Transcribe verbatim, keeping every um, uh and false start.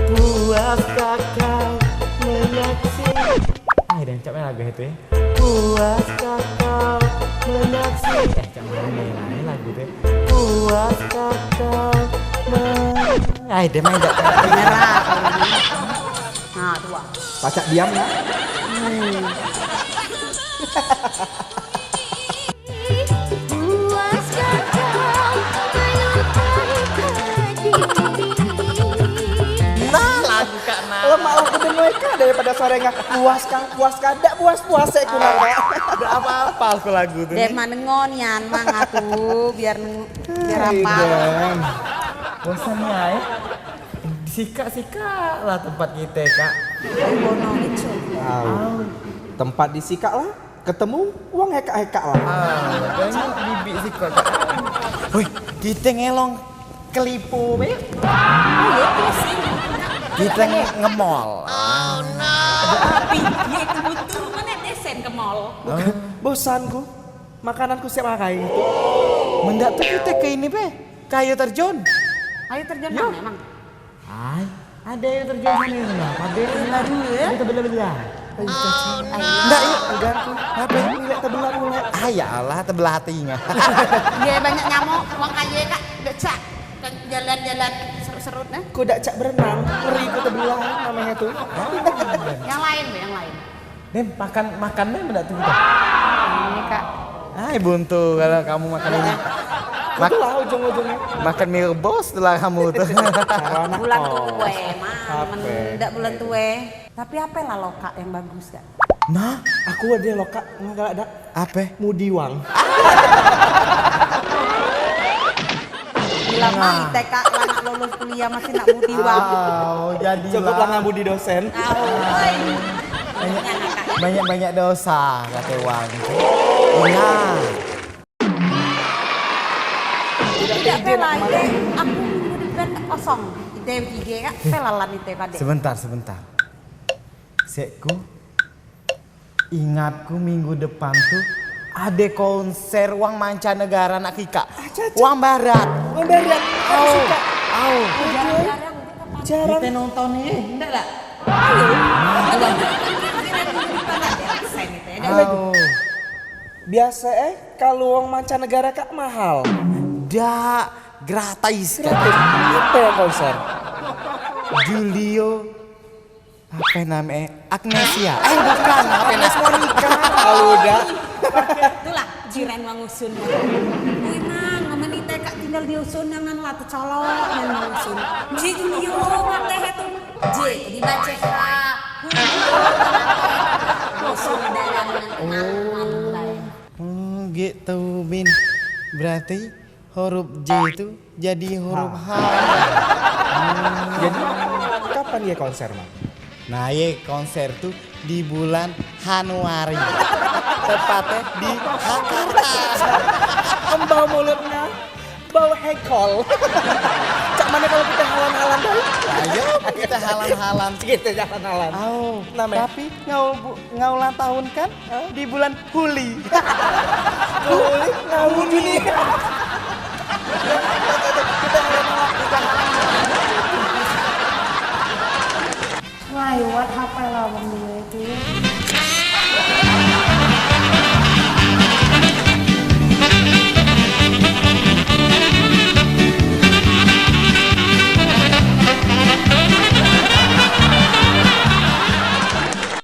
Puaskah kau menyaksi? Ai, dah cak main lagu itu, ya. Puaskah kau menyaksi? Eh, cak main lagu itu, ya. Puaskah kau men-, ai, dia main cak merah. Nah, dua. Pacak diam, nak? Hmm. Nah, lagu Kak Nah. Lemak aku dengar Kak daripada suara Kak. Puas Kak, puas Kak, dak puas-puas aku nak, Kak. Dak apa-apa aku lagu tu. Dek manengo nian mang aku biar neng-, biar apa? Bosan ya, eh? Sikak-sikak lah tempat kita, Kak. Bono itu. Au. Tempat disikak lah. Ketemu wong hekak-hekak lah. Ah, banyak bibik sikok. Woi, kita ngelong kelipo be. Oh, iya, pusing. Kita nge-, nge-mall. Oh, no. Tapi dia itu butuh mana desen ke mall. Bukan, bosanku. Makananku siap makai itu. Mendak tuh kita ke ini be. Ke air terjun. Air terjun mana emang? Ai, ada air terjun sana itu nah. Pada baru ya? Kita belah-belah. Ndak, yuk. Enggak, aku. Apa? Nilai tebelah mulai. Ah, ya Allah, tebelah hatinya. Dia banyak nyamuk, wong aye, Kak. Dak cak. Kan jalan-jalan serut-serut, nah. Kok dak cak berenang? Ngeri kok tebelah namanya tuh. Yang lain, Be, yang lain. Nin, makan, makan nih, mendak tuh kita. Ini, Kak. Ai, buntu kalau kamu makan ini. Mak-, itulah ujung-ujungnya. Makan mie rebus tuh lah kamu tuh. Bulan tue, man. Ape? Mendak bulan tue. Tapi ape lah lokak yang bagus, Kak? Nah, aku ada lokak, nggak ada. Ape? Mudiwang. Bila mah T K lah nak lulus kuliah masih nak mudiwang. Au, jadi. Cukup lah ngabudi dosen. Au, oi. Banyak, banyak-banyak dosa kate wang. Nah. Tidak bela ite, aku minggu depan kosong. Ite tiga, Kak, pelalan ite pade. Sebentar, sebentar. Sekku. Ingatku minggu depan tuh ade konser wang mancanegara nak kikak. Wang barat. Wang barat. Au. Au. Jarang-jarang. Jarang. Kita nonton nih, ndak dak? Au. Biasa eh, kalau wong mancanegara kak mahal. Dak, gratis. Gratis. Apa yang konser? Julio Ape name? Agnesia? Eh, bukan, ape name? Monica, kalau udah. Itulah jiran wang usun. Wih, Mang, amen ite kak tinggal di usun, jangan lah tecolok, nang wang usun. Ji Julio, mateh itu. Ji, dibaca ha. Usun dalam nang malu-malu lah ya. Oh, gitu, Bin. Berarti huruf J itu jadi huruf H. Jadi, kapan ye konser, Mang? Nah, ye konser tuh di bulan Januari. Tepatnya di Jakarta. Embau mulutnya, bau hekol. Cak mana kalau kita halan-halan dulu? Ayo, kita halan-halan. Kita halan-halan. Au, tapi ngau bu-, ngau ulang tahun kan? Hah? Di bulan Huli. Huli? Ngau Juni.